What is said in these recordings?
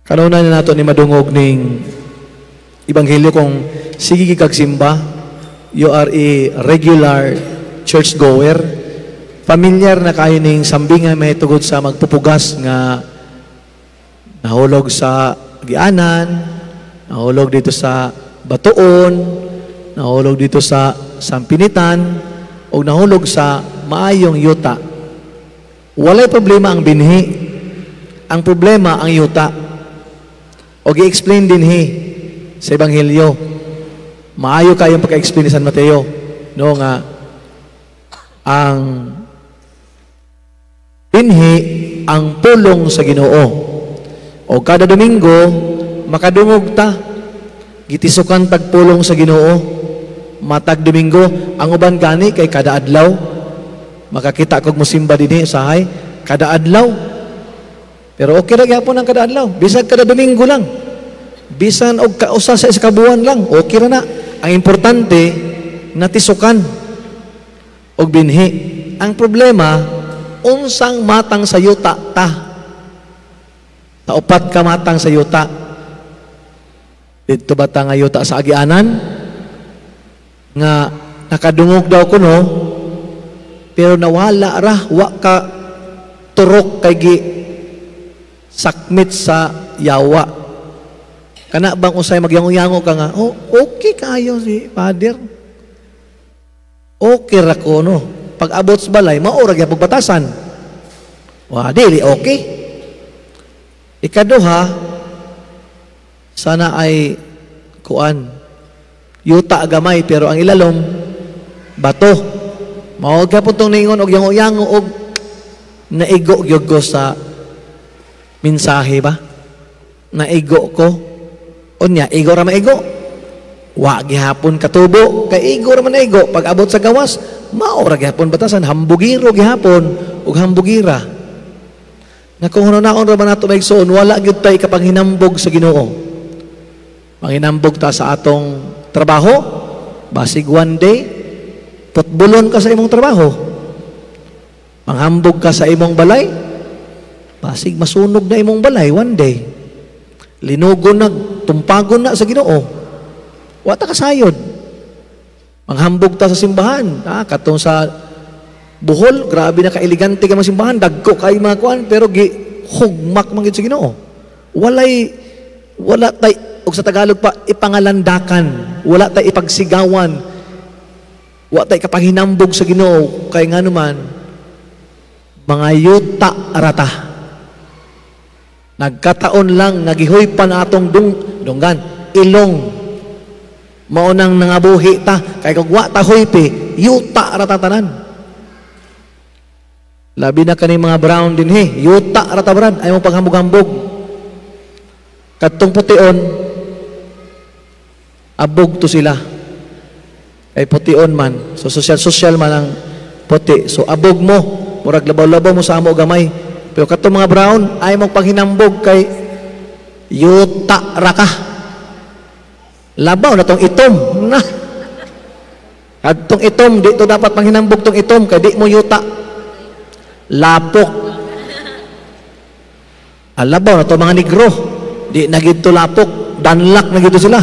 Kanunay na nato ni madungog ning ebanghelyo kung sige kag simba, you are a regular church goer. Familiar na kayo ning sambinga may tugod sa magpupugas nga nahulog sa agianan, nahulog dito sa batuon, nahulog dito sa sampinitan, o nahulog sa maayong yuta. Walay problema ang binhi. Ang problema ang yuta. O gi-explain dinhi sa Ebanghelyo. Maayo kayong pagka-explain ni San Mateo. No nga ang binhi ang pulong sa Ginoo. O kada Domingo makadungog ta, gitisukan tag pulong sa Ginoo. Matag Domingo, ang uban gani kay kada adlaw makakita kog musimba dinhi usahay kada adlaw. Pero okay ra gyapon ang kada adlaw, bisag kada Domingo lang. Bisan og kausa sa isa ka buwan lang, okay ra na. Ang importante natisukan og binhi. Ang problema, unsang matang sa yuta ta? Sa upat ka matang sa yuta. Didto ba ta nga yuta sa agianan? Nga nakadungog daw kuno, pero nawala ra, wa ka turok kay gi sakmit sa yawa. Kana bang usay magyango-yango ka nga, "Oh, okay kayo si Father. Okay ra ko, no." Pag abot sa balay, mao ra gyud batasan. Wa, dili okay. Ikaduha, sana ay kuan yuta gamay pero ang ilalom bato. Mao gyapon tong ningon og yango-yango og naigo gyud ko sa mensahe ba? Naigo ko. Unya, igo ra maigo. Wa gihapon katubo, kay igo ra man naigo. Pag abot sa gawas, mao ra gihapon batasan, hambugiro gihapon ug hambugira. Nga kung hunaon ra ba nato, maigsoon, wala gyud tay kapanghinambog sa Ginoo. Manghinambog ta sa atong trabaho, basig one day, putbulon ka sa imong trabaho. Manghambog ka sa imong balay, basig masunog na imong balay one day. Linugon na, tumpagon na sa Ginoo. Wa ta kasayod. Manghambog ta sa simbahan, katong sa Bohol, grabe na kaelegante ka mga simbahan, dagko kay mga kuan, pero gi hugmak man gyud sa Ginoo. Wala tay, og sa Tagalog pa, ipangalandakan, wala tay ipagsigawan, wa tay kapanghinambog sa Ginoo kay nga naman mga yuta rata. Nagkataon lang nga gihuypan atong dunggan, ilong. Mao nang nangabuhi ta kay kung wa ta huypi, yuta ra ta tanan. Labi na kani mga brown dinhi, yuta ra ta, brad, ay mo paghambog-hambog. Kadtong pution, abog to sila. Kay pution man, so social social man ang puti. So abog mo, murag labaw-labaw mo sa amo gamay. Pero katong mga brown, ay mo panghinambog kay yuta ra ka. Labaw na tong itom na. Kadtong itom, di to dapat panghinambog tong itom kay di mo yuta. Lapok. Alabaw na to mga negro. Di na gid to lapok, danlak na gid to sila.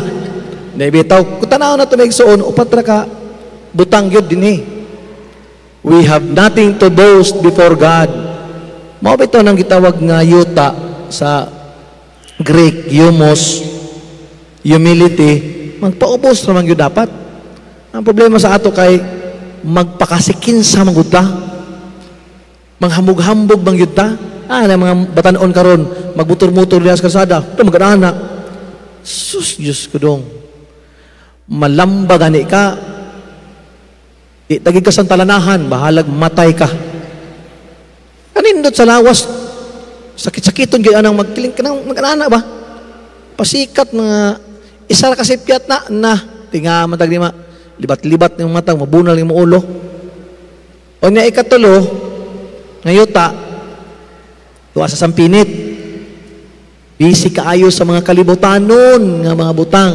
Di bitaw, kung tanaw na to, maigsoon, upat ra ka butang gyud dinhi. We have nothing to boast before God. Mao bitaw nang gitawag nga yuta sa Greek, humos, humility, magpaubos ra man gyud dapat. Ang problema sa ato kay magpakasikinsa man gud ta. Manghambog-hambog man gyud ta. Na mga batanon karon magmotor-motor diha sa kalsada, ito magana. Sus, Diyos ko dong. Malamba gani ka. Di tagig ka sa talanahan, bahalag matay ka. Kanindot sa lawas, sakit-sakiton gyud anang magkiling kanang mag-ana ba? Pasikat mga isa ra kasi piyat na na tinga man tag lima. Libat-libat ng mata, mabunal yung ulo. O niya ikatulo, ngayuta, tuwa sa sampinit. Busy kaayo sa mga kalibutanon nga mga butang.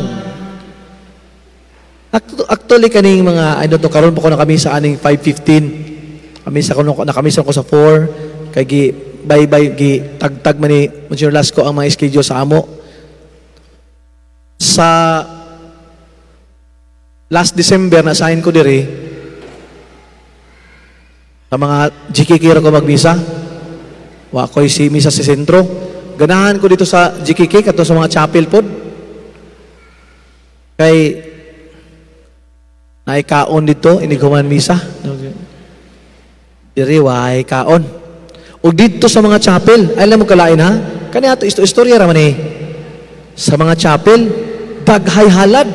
Actually, kaning mga, I don't know, karon pa ko na kami sa aning 5:15. Kami sa kuno na kami sa ko sa 4 kay gi bye-bye, gi tagtag man ni Monsignor Lasco ang mga schedule sa amo. Sa last December na sign ko diri sa mga GKK ra ko magmisa. Wa ko'y si misa sa sentro. Ganahan ko dito sa GKK kato sa mga chapel pod. Kay naikaon dito inig human misa. Diri way kaon. Ug dito sa mga chapel, alam mo kalain ha? Kani ato isto istorya ra man eh. Sa mga chapel, daghay halad.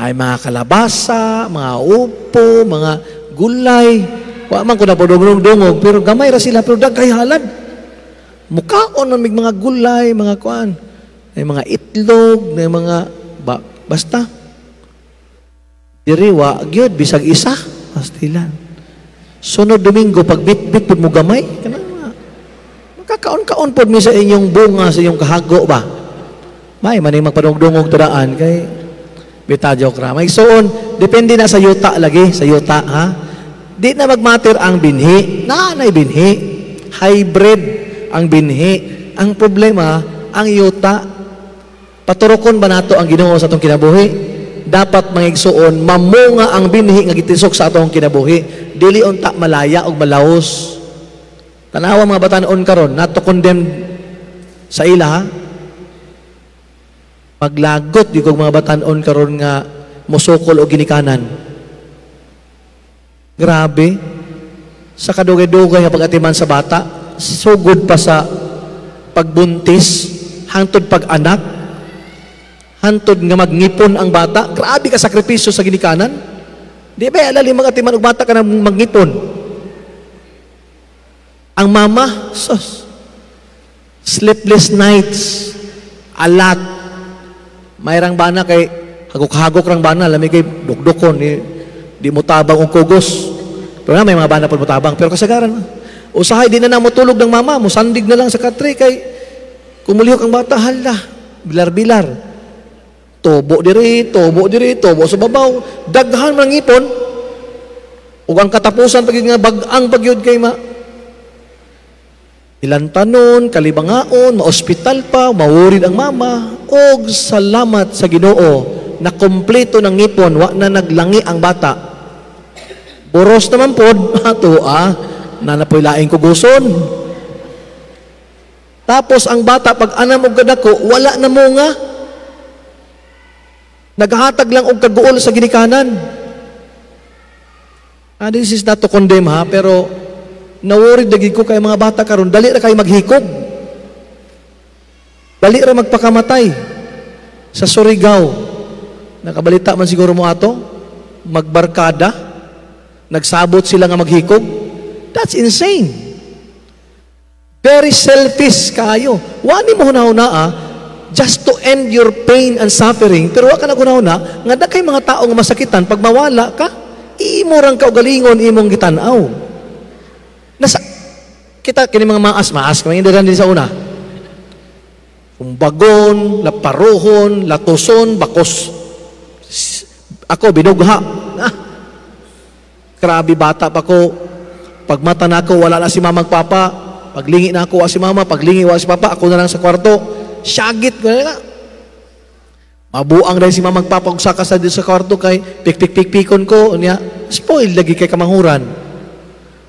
Ay mga kalabasa, mga upo, mga gulay. Wa man ko na dungog pero gamay ra sila pero daghay halad. Mukaon man mig mga gulay, mga kuan. May mga itlog, may mga ba, basta. Diri wa gyud bisag isa, pastilan. Sunod Domingo pag bit-bit pud mo gamay, kanang makakaon-kaon pod mi sa inyong bunga, sa inyong kahago ba. May man magpadungdungog tudaan kay bita, joke ra. May suon, depende na sa yuta lagi, sa yuta ha. Di na magmatter ang binhi, naanay binhi. Hybrid ang binhi. Ang problema, ang yuta. Paturokon ba nato ang Ginoo sa atong kinabuhi? Dapat, mga igsuon, mamunga ang binhi nga gitisok sa atong kinabuhi. Dili unta malaya og malaos. Tanawa mga batanon karon, not to condemn sa ila ha. Maglagot di kog mga batanon karon nga mosukol og ginikanan. Grabe. Sa kadugay-dugay nga pag-atiman sa bata, sugod pa sa pagbuntis, hangtod pag-anak, hantod nga magngipon ang bata. Grabe ka sakripisyo sa ginikanan. Di ba alali mag-atiman og bata ka na magngipon? Ang mama, sus, sleepless nights, alat. Mayrang bana kay hagok-hagok rang bana, lami kay dukdukon, di mo tabang og kugos. Pero nga may mga bana po mo tabang, pero kasagaran. Usahay di na na motulog ng mama, musandig na lang sa katre kay kumulihok ang bata, hala, bilar-bilar. Tubo diri, tubo diri, tubo sa babaw, daghan man ngipon. Ug ang katapusan pag nga bag-ang pagyud kay ma ilantanon, kalibangaon, maospital pa, mawurid ang mama. Og salamat sa Ginoo na kompleto ng ngipon, wa na naglangi ang bata. Boros naman pod, ato ah, na napoy laing kuguson. Tapos ang bata pag anam og kadako, wala na mo nga. Naghatag lang og kaguol sa ginikanan. Ah, this is not to condemn ha, pero na-worried lagi ko kay mga bata karon, dali ra kay maghikog. Dali ra magpakamatay. Sa Surigao, nakabalita man siguro mo ato, magbarkada, nagsabot sila nga maghikog. That's insane. Very selfish kayo. Wani mo hunahuna ah, just to end your pain and suffering, pero wa ka naghunahuna nga da kay mga tao nga masakitan pag mawala ka, imo rang kaugalingon imong gitan-aw. Nasa kita kini mga maas maas kami hindi din sa una. Kumbagon, laparuhon, latuson, bakos. Ako binugha. Ah, grabe, bata pa ko. Pagmata na ako, wala na si mama papa. Paglingi na ako, wa si mama. Paglingi, wa si papa. Ako na lang sa kwarto. Syagit ko na. Mabuang dahil si mama papa og saka sa dito sa kwarto kay pik pik pik pikon ko niya. Spoil lagi kay kamanghuran.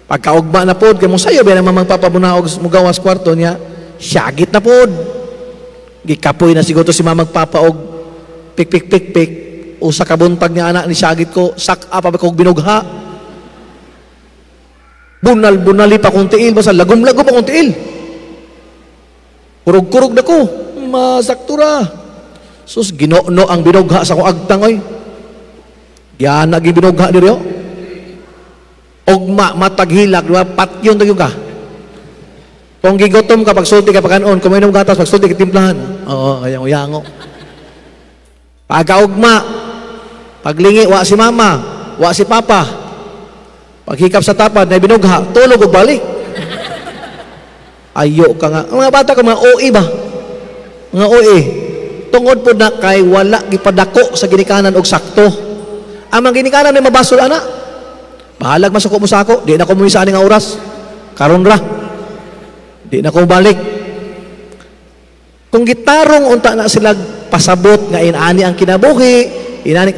Pagkaugma na pod kay mo sayo ba mamang papa munaog mugawas kwarto niya. Syagit na pod. Gikapoy na siguro si mamang papa og pik pik pik pik. Usa ka buntag niya anak ni syagit ko, sak pa ba kog binugha. Bunal-bunali pa kong tiil, basta lagom-lagom pa kong tiil. Kurog-kurog na ko, masaktura. Sus, ginoo ang binugha sa akong agtang, oy. Yan naging binugha diri, oh. Ugma, mataghilak, di ba? Patyon tayo ka. Kung gigutom ka, pagsulti ka pagkanon, kung mainom gatas, pagsulti ka timplahan. Oo, ayaw, yango. Pagkaugma, paglingi, wa si mama, wa si papa. Paghikap sa tapad, na binugha, tulog o balik. Ayo ka nga. Ang mga bata ka, mga OE ba? Mga OE. Tungod po na kay wala gipadako sa ginikanan og sakto. Ang mga ginikanan may mabasol ana. Bahalag masuko mo sa ako, di na ko mumisa ani nga oras. Karon ra. Di na ko balik. Kung gitarong unta na sila pasabot nga inani ang kinabuhi, inani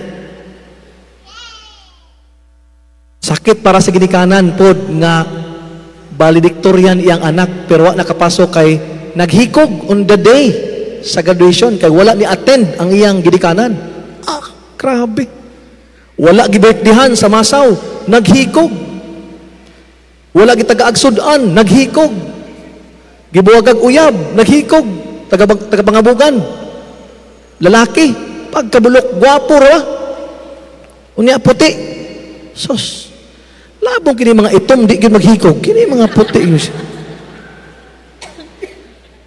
sakit para sa ginikanan pod nga valedictorian iyang anak pero wa nakapasok kay naghikog on the day sa graduation kay wala ni attend ang iyang ginikanan. Ah, grabe. Wala gibirthday-han sa masaw, naghikog. Wala gitagaag-sudan, naghikog. Gibuwagag uyab, naghikog. Taga-Pangabugan. Lalaki, pagkabulok, gwapo ra. Unya puti. Sos. Labong kini mga itom di gyud maghikog, kini mga puti yun.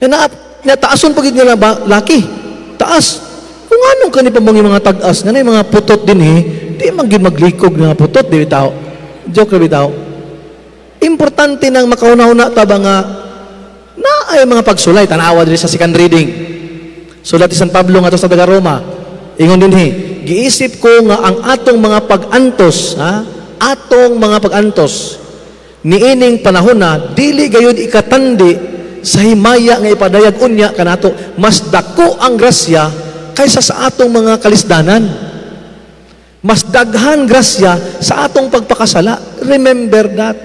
Na taason pa gyud nila ba, laki. Taas. Kung anong kani pa bang mga tag-as, nga mga putot din eh, di man gyud maglikog nga putot, di bitaw. Joke ra bitaw. Importante nang makauna-una ta ba nga na ay mga pagsulay, tanawa diri sa second reading. Sulat ni San Pablo ngadto sa taga Roma. Ingon dinhi, giisip ko nga ang atong mga pag-antos, ha? Atong mga pag-antos niining panahon na dili gayud ikatandi sa himaya nga ipadayag unya kanato, mas dako ang grasya kaysa sa atong mga kalisdanan. Mas daghan grasya sa atong pagpakasala. Remember that.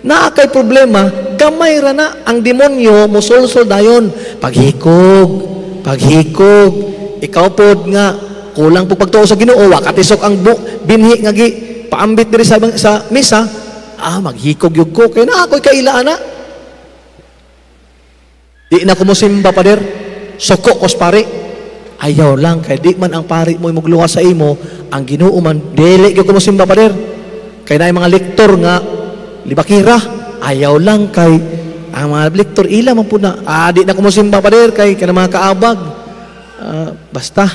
Naa kay problema, gamay ra na ang demonyo mosulsol dayon. Paghikog, paghikog. Ikaw pod nga kulang po pagtuo sa Ginoo, wa katisok ang binhi nga gi paambit diri sa misa, maghikog yug ko kay naa ako'y kaila ana. Di na ko mosimba, pader. Suko kos pare. Ayaw lang kay di man ang pari mo mugluwas sa imo, ang Ginoo man dili gyud ko mosimba, pader. Kay naay mga lektor nga libakira, ayaw lang kay ang mga lektor ila man pud na. Di na ko mosimba, pader, kay kana mga kaabag. Basta.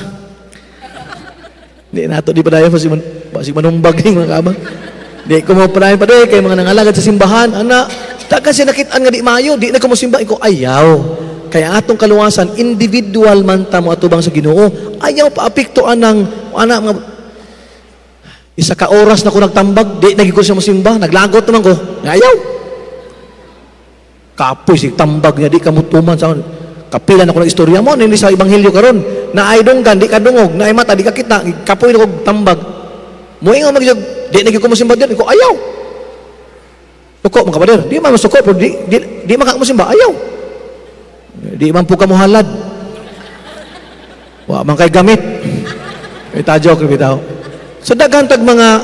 Di nato di padayon basig manumbag ning mga kaabag. Di ko mo padayon, pader, kay mga nangalagad sa simbahan, ana, daghan siya nakitaan nga di maayo, di na ko mosimba, iko ayaw. Kaya atong kaluwasan, individual man ta mo atubang sa Ginoo. Ayaw paapekto anang ana mga isa ka oras na ko nagtambag, di na ko siya mosimba, naglagot naman ko. Ayaw. Kapoy sig tambag niya, di ka mutuman sa kapilan ako ng istorya mo, nini sa ebanghelyo karon, na ay dunggan, di ka dungog, na ay mata, di ka kita, kapoy na kog tambag. Moingon man gyud, di na gyud ko mosimba dir, ko ayaw. Suko mga kapader, di man masuko, pero di man ka mosimba, ayaw. Di man po ka mohalad. Wa man kay gamit. Ita joke bitaw. So daghan tag mga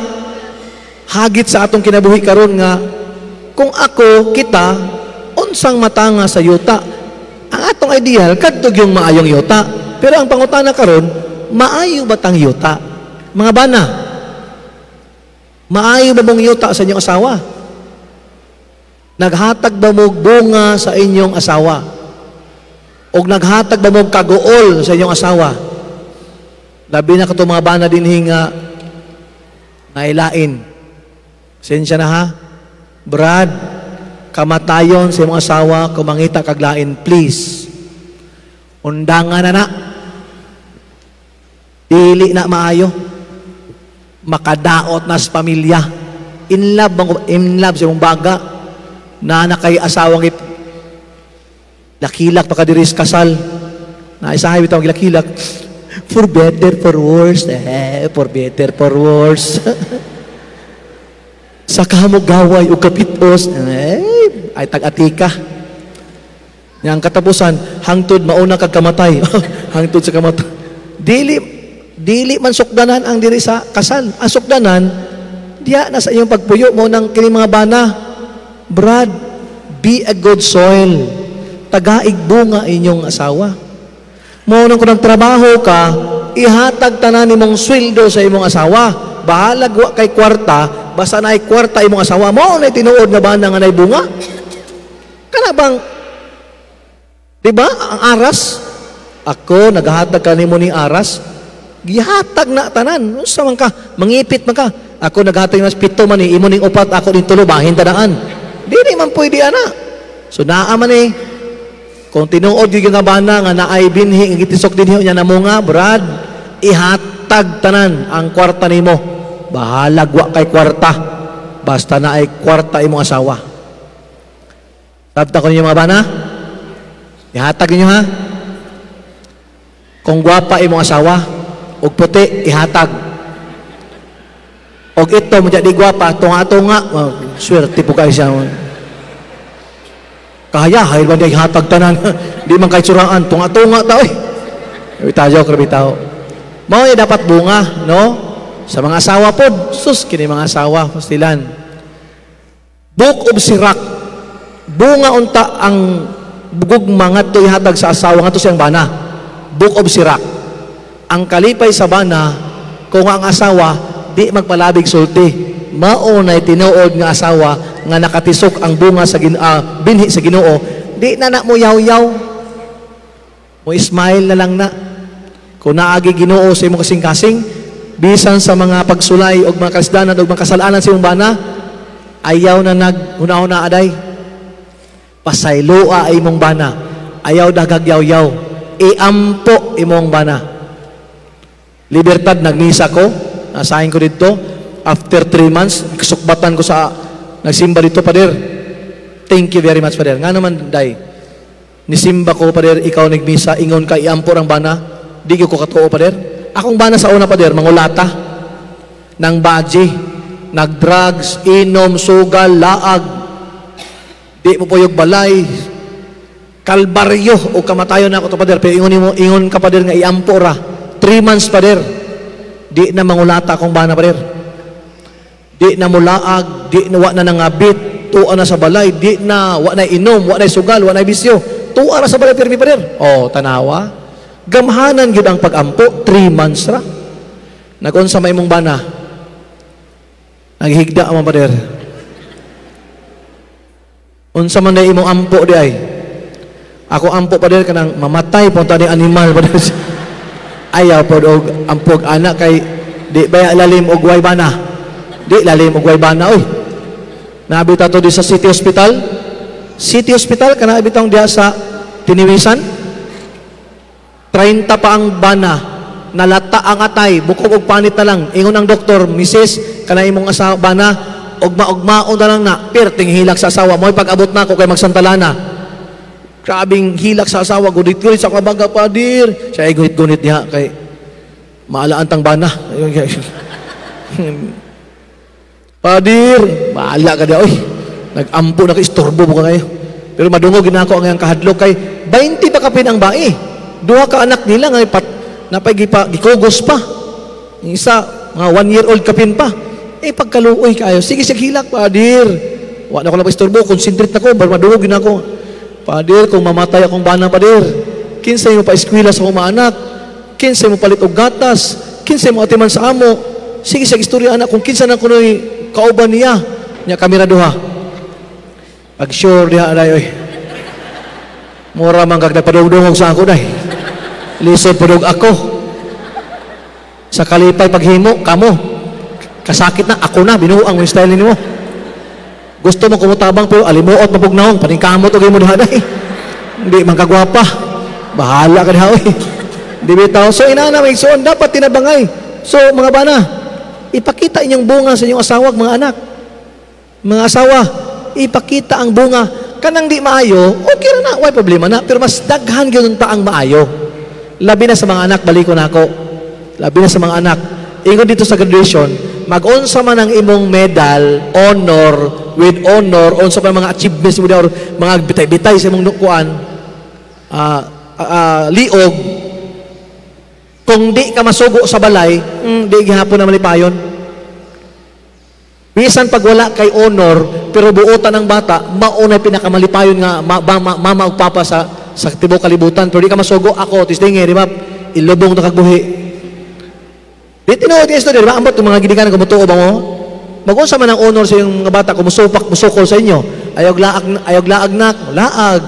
hagit sa atong kinabuhi karon nga kung ako kita unsang matanga sa yuta. Ang atong ideal kadto yung maayong yuta. Pero ang pangutana karon, maayo ba tang yuta? Mga bana, maayo ba mong yuta sa inyong asawa? Naghatag ba mo bunga sa inyong asawa? O naghatag ba mo kaguol sa inyong asawa? Labi na katong mga bana dinhi nga nailain. Sensya na ha? Brad, kamatayon sa imong asawa, kumangita kaglain, please. Undangan na na. Dili na maayo. Makadaot na sa pamilya. In love, in love sa imong baga. Na kay asawang lakilak pa ka diri sa kasal. Naisahay bitaw ang gilakilak. For better, for worse. Eh, for better, for worse. Sa kamugaway o kapitos, eh, ay tag-atika. Yang katapusan, hangtod mauna kag kamatay. Hangtod sa kamatay. Dili man sukdanan ang diri sa kasal. Ang sukdanan, diya na sa iyong pagpuyo mo ng kini mga bana. Brad, be a good soil. Tagaig bunga inyong asawa. Mo nang kung nagtrabaho ka, ihatag tanan nimong sweldo sa imong asawa. Bahalag wa kay kwarta, basta naay kwarta imong asawa. Mo na tinuod nga bana nga nay bunga. Kana bang, di ba? Ang aras, ako naghatag kanimo ning aras, gihatag na tanan. Unsa man ka, mangipit man ka. Ako naghatag mas 7 man ni imo ning 4, ako ning 3, bahin tanaan. Dili man pwede ana. So naa man eh. Kung tinuod gyud nga bana nga naay binhi nga gitisok dinhi nya namunga, brad, ihatag tanan ang kwarta nimo. Bahalag wa kay kwarta, basta naay kwarta imong asawa. Sabta ko ninyo, mga bana. Ihatag ninyo, ha. Kung gwapa imong asawa, og puti, ihatag. Og ito mo di gwapa, tunga-tunga, oh, swerte po kayo siya. Kaya, hayal ba di ihatag tanan? Di man kay suraan, tunga-tunga ta, oy. Bitaw, joke, bitaw. Mao dapat bunga, no? Sa mga asawa pod, sus, kini mga asawa, pastilan. Book of Sirach, bunga unta ang gugma ngadto ihatag sa asawa ngadto siyang bana. Book of Sirach. Ang kalipay sa bana kung ang asawa di magpalabig sulti. Mao nay tinuod nga asawa nga nakatisok ang bunga sa binhi sa Ginoo, di na na mo yaw-yaw. Mo smile na lang na. Kung naagi Ginoo sa imong kasing-kasing, bisan sa mga pagsulay og mga kasdanan og mga kasalanan sa imong bana, ayaw na naghuna-huna aday. Pasayloa imong bana. Ayaw dagag yaw-yaw. Iampo imong bana. Libertad, nagmisa ko, nasahin ko dito, after 3 months, sukbatan ko sa nagsimba dito, Pader. Thank you very much, Pader. Nga naman, day, nisimba ko, Pader, ikaw nagmisa, ingon ka, iampo ang bana, di ko katuo, Pader. Akong bana sa una, Pader, mangulata, ng baji, nagdrugs, inom, sugal, laag, di mo puyog balay, kalbaryo o kamatayon na ako to, Pader, pero ingon mo, ingon ka, Pader, nga iampo ra. 3 months, Pader, di na mangulata akong bana, Pader. Di na mulaag, di na wa na nangabit, tuwa na sa balay, di na wa na inom, wa na sugal, wa na bisyo. Tuwa na sa balay pirmi, Pader. Oh, tanawa. Gamhanan gyud ang pag-ampo, 3 months ra. Nagunsa may imong bana? Naghigda man, Pader. Unsa man day imong ampo di ay? Ako ampo, Pader, kanang mamatay punta ni animal, Pader. Ayaw pod og ampog anak kay di ba lalim og way bana. Di lalim og way bana, oy. Naabita to di sa City Hospital. City Hospital kana bitong diha sa Tiniwisan. 30 pa ang bana, nalata ang atay, bukog og panit na lang. Ingon ang doktor, "Misis, kana imong asawa bana, ugma-ugmaon na lang na." Perting hilak sa asawa, mo'y pag-abot na ako kay magsantala na. Grabing hilak sa asawa, gunit-gunit sa kabaga, "Padir." Siya ay gunit-gunit niya kay maalaan tang bana. "Padir, bahala ka diya, oy. Nag-ampo na ka, istorbo mo ka kayo." Pero madungog ginako ang iyang kahadlok kay 20 pa kapin ang bae. Duha ka anak nila nga pat napay gipa gikugos pa. Yung isa mga 1 year old kapin pa. Eh pagkaluoy kayo, sige siya hilak, "Padir. Wa na ko lang istorbo, concentrate na ko, madungog ginako. Padir, kung mamatay akong bana, padir, kinsay mo pa eskwela sa akong mga anak? Kinsay mo palit og gatas? Kinsay mo atiman sa amo?" Sige siya istorya anak kung kinsa na kunoy kauban niya. Nya kamera duha. Pag sure diha aday oy. Mura man kag nagpadungdungog sa ako day. Lisod padug ako. Sa kalipay paghimo kamo. Kasakit na ako na binuang mo style nimo. Gusto mo kumutabang pero alimuot mapugnahong paningkamot og imo diha day. Hindi man kagwapa. Bahala ka diha oy. Di bitaw. So inana may igsoon dapat tinabangay. So mga bana, ipakita inyong bunga sa inyong asawa, mga anak. Mga asawa, ipakita ang bunga. Kanang di maayo, okay ra na, way problema na. Pero mas daghan gyud ta ang maayo. Labi na sa mga anak, baliko na ako. Labi na sa mga anak. Ingon dito sa graduation, mag-unsa man ang imong medal, honor, with honor, unsa pa mga achievements mo or mga bitay-bitay sa imong kuan, liog, kung di ka masugo sa balay, di gihapon na malipayon. Bisan pag wala kay honor, pero buotan ng bata, mauna pinakamalipayon nga mama ug papa sa tibuok kalibutan. Pero di ka masugo, ako, tistingi, di ba? Ilubong na kagbuhi. Di tinuod yung istorya, di ba? Ambot yung mga ginikanan, kumutuo ba mo? Mag-unsa man ang honor sa iyong mga bata, kumusupak, musukol sa inyo. Ayaw laag, ayaw laag nak, laag.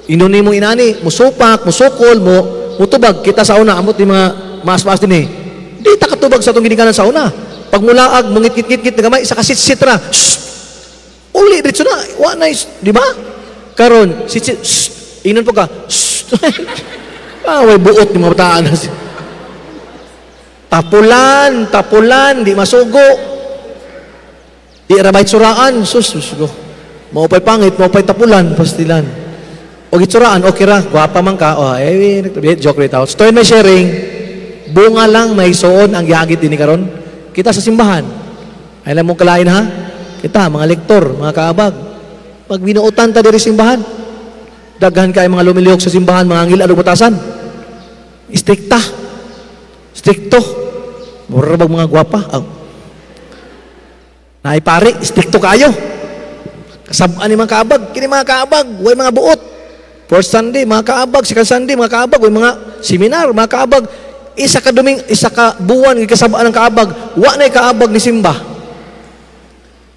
Inuni mong inani, musupak, musukol, mo, mutubag. Kita sa una, ambot yung mga maas-maas din eh. Di ta katubag sa itong ginikanan sa una. Pag mulaag, mungit-ngit-ngit na gamay, isa ka sit-sit ra. Shh! Uli, diretso na. Wa na, di ba? Karon, sit-sit, shh! Inon po ka, shh! Ah, way buot ni mga bataan. Tapulan, tapulan, di masugo. Di rabay suraan, sus, sus, go. Mao pa'y pangit, mao pa'y tapulan, pastilan. O gitsuraan, okay ra, gwapa man ka. Oh, eh, joke rito. So, my sharing, bunga lang may suon ang gihagit dinhi karon. Kita sa simbahan. Ay lang mong kalain ha? Kita, mga lektor, mga kaabag. Pag binuotan ta diri simbahan, daghan kay mga lumilihok sa simbahan, mga angil alog batasan. Istrikta. Strikto. Mura bag mga gwapa. Oh. Naay pare, strikto kayo. Kasab-an ni mga kaabag, kini mga kaabag, way mga buot. First Sunday, mga kaabag, second Sunday, mga kaabag, way mga seminar, mga kaabag. Isa ka duming, isa ka buwan gikasab-an ng kaabag, wa nay kaabag ni simba.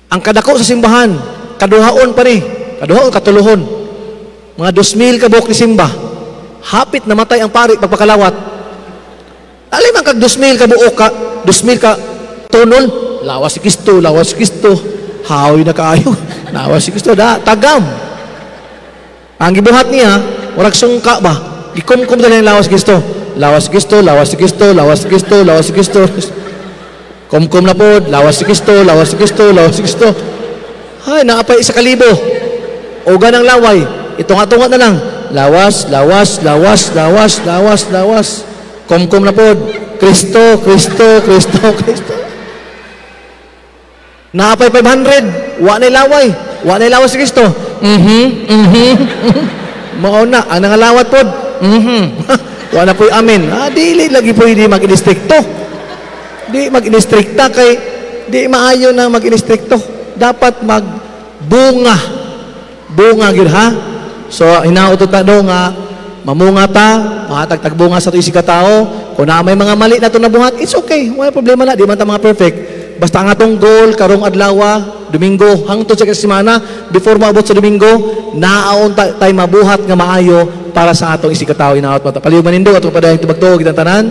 Ang kadako sa simbahan, kaduhaon pa ni, kaduhaon katuluhon. Mga 2,000 ka buok ni simba. Hapit namatay ang pari pagpakalawat. Dali man kag 2,000 ka buok ka, 2,000 ka tunol, lawas si Kristo, lawas si Kristo. Haoy na kaayo. Lawas si Kristo da, tagam. Ang gibuhat niya, murag sungka ba? Gikumkum dali ang lawas si Kristo. Lawas si Kristo, lawas si Kristo, lawas si Kristo, lawas si Kristo. Kumkum na pod, lawas si Kristo, lawas si Kristo, lawas si Kristo. Hay, naapay 1,000. Uga ng laway. Itunga-tunga na lang. Lawas, lawas, lawas, lawas, lawas, lawas. Kumkum na pod. Kristo, Kristo, Kristo, Kristo. Naapay 500. Wa na laway. Wa na lawas si Kristo. Mao na ang nangalawat pod. Wa na po'y amen. Ah, dili lagi pwede mag-inistrikto. Di mag-inistrikta kay di maayo na mag-inistrikto. Dapat magbunga. Bunga gyud ha. So hinaot ta no nga mamunga ta, mahatag bunga sa isig ka tao. Kung na may mga mali na to nabuhat, it's okay. Wala problema na, di man ta mga perfect. Basta ang atong goal karong adlaw, Domingo, hangtod sa semana, before maabot sa Domingo, naon ta, tay mabuhat nga maayo para sa atong isig ka tao. Hinaot mo ta. Palihog manindog atong padayong tubag-tuo kitang tanan.